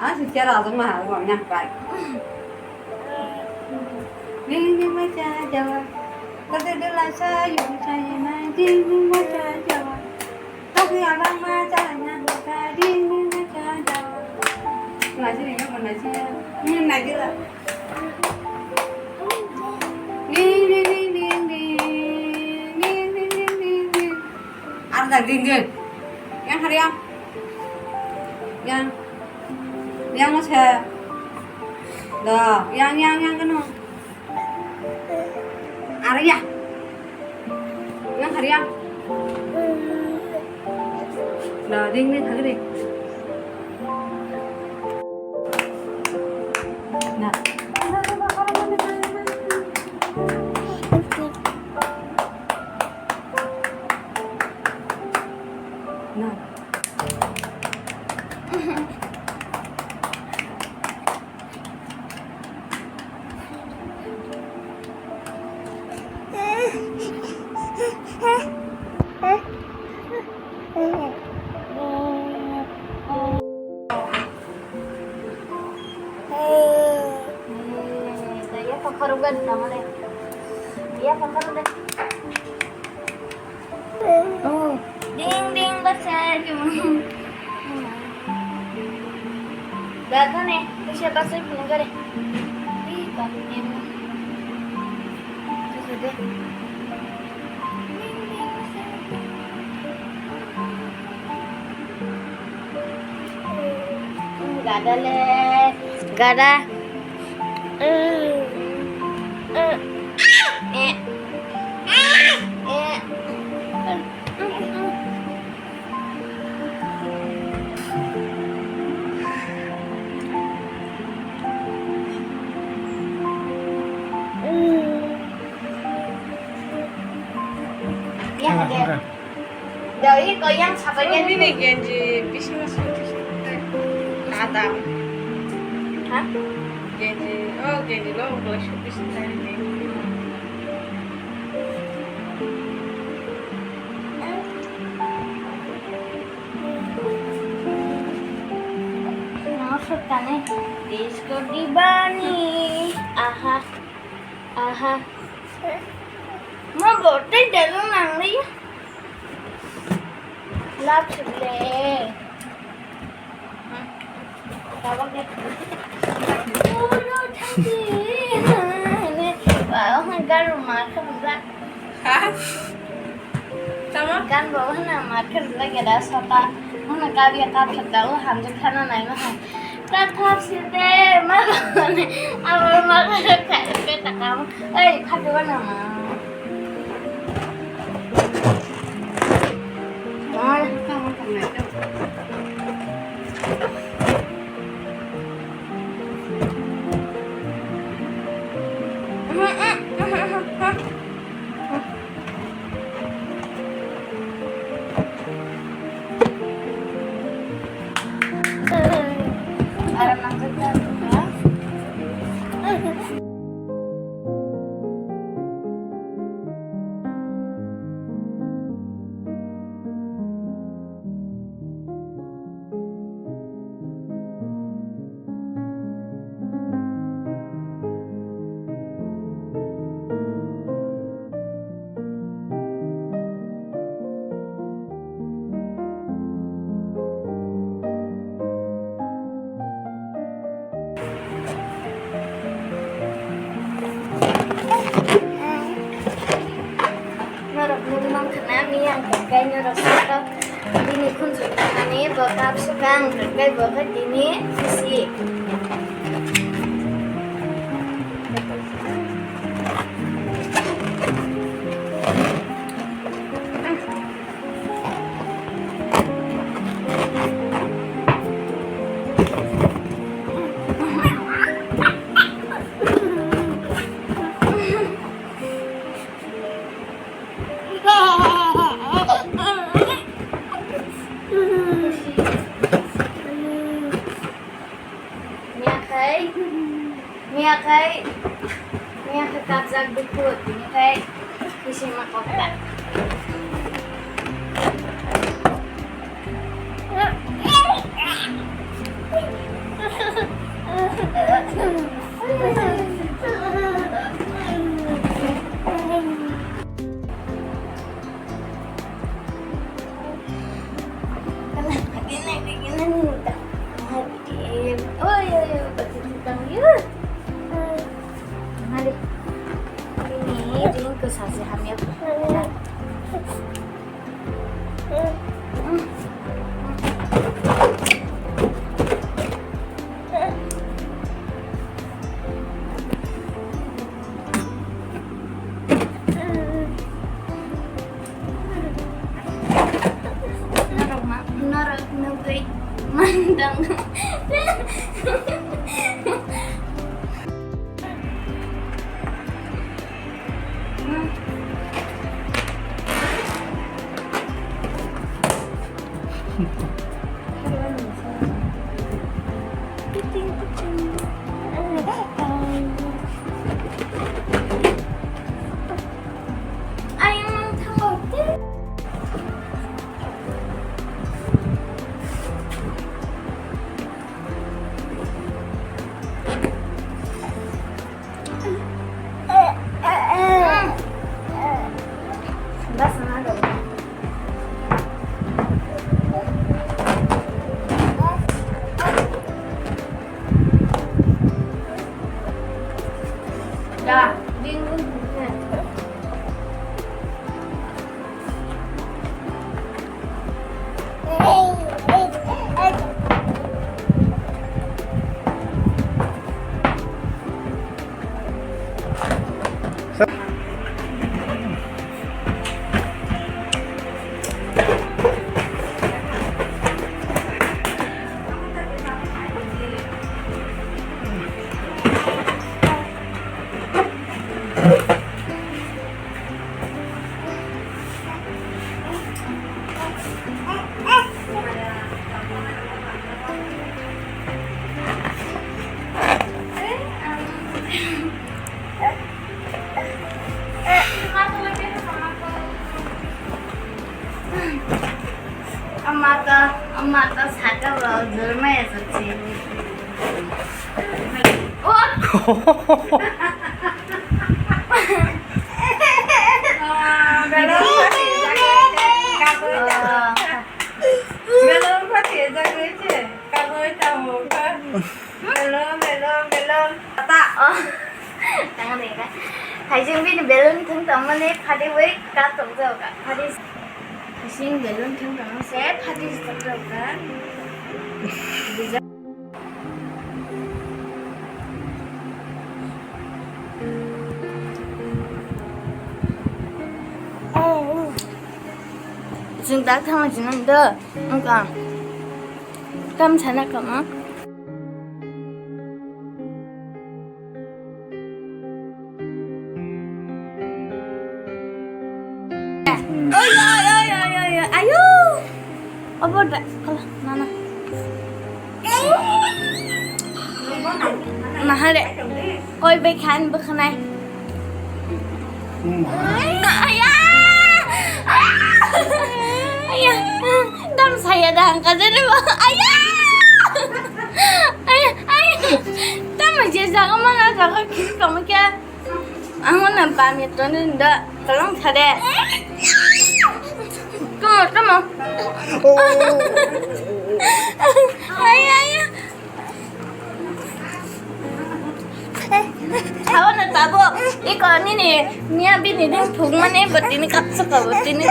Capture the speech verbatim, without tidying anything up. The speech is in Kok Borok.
Ah, si chair ajak ma ha, gong yang kai. Ding ding ma cha jawa. Kade de la sa yu cha ye na, ding ding ma cha jawa. Kade abang ma cha na ka, ding ding ma cha jawa. Ngai si ni ka ngai si. Ni ngai si la. Ding ding ding ding ding. Ding ding ding ding ding. Arjak ding ding. Yang hari yang. Yang. Yang mo se. Da, yang yang yang kano. Arya. Yang hari yang. Da, ding ding hari ding. Da. Na. Iya, pakaruk kan namanya. Iya, pakaruk deh. Oh, ding ding basai. Datang nih, bisa basai punya gare. Ih, pakai ini. Sudah. Gada le, gada. Doi ko yang sabai. Ini nih genji, bising masuk. Ada. Hah? Genji, oh, genji lo, kalau shoot bising tadi nih. Masuk tane, disco di bani. Aha, aha. Ma bote dalo nang le ya. Lap sile. Tabak de. Puro thangki. Ne, ba, oh, garu ma kha ba. Ha? Tama? Gan bo hana ma kha ba gada sata. Hana kabi ka phat da, oh, hamjak khana nai ma ha. Ta thap site ma ne. Abo ma kha kha ke ta kam. Ei, phat ba na ma. Norok nukmang khna miyang tongkai norok satok bini khunju tongmani bo kap swkang tongkai bo khe tini bisi. Miyakhai, miyakhai, miyakhai kapjak dukhu, tinikhai bisingma kokta. Oi, oi, oi, pati tukang yun. Mari. Ini ring ko sasi hamya. Norok ma, norok nugui mandang. Ayang mang thango. Amata, amata saka ba, jurma ya sachi. Belong pati jagoi che, kagoi tamo ka. Belong, belong, belong. Tata. Oh. Tang ni ka. Hai jeng bini belong thung tamo ni phadi wei ka tong jao ka. Phadi. Hai jeng belong thung tamo se phadi tong jao ka. Chwng dak thangma chwng do wngkha. Kam sana kama. Oi, oi, oi, oi, oi, oi, ayo. Obo da, kala, nana. Mahare, koi bai khan bwkhanai. Aya! Aya! Dam saya dah angka jadi, Bang. Aya! Aya, aya! Dam aja jaga mana jaga kiri kamu kya? Ang mana pamit tuh nunda, tolong kade. Kamu, kamu. Aya, aya! Hawa na tabo, iko nini, niya bini din thuk mane, but tini kapsa ka, but tini.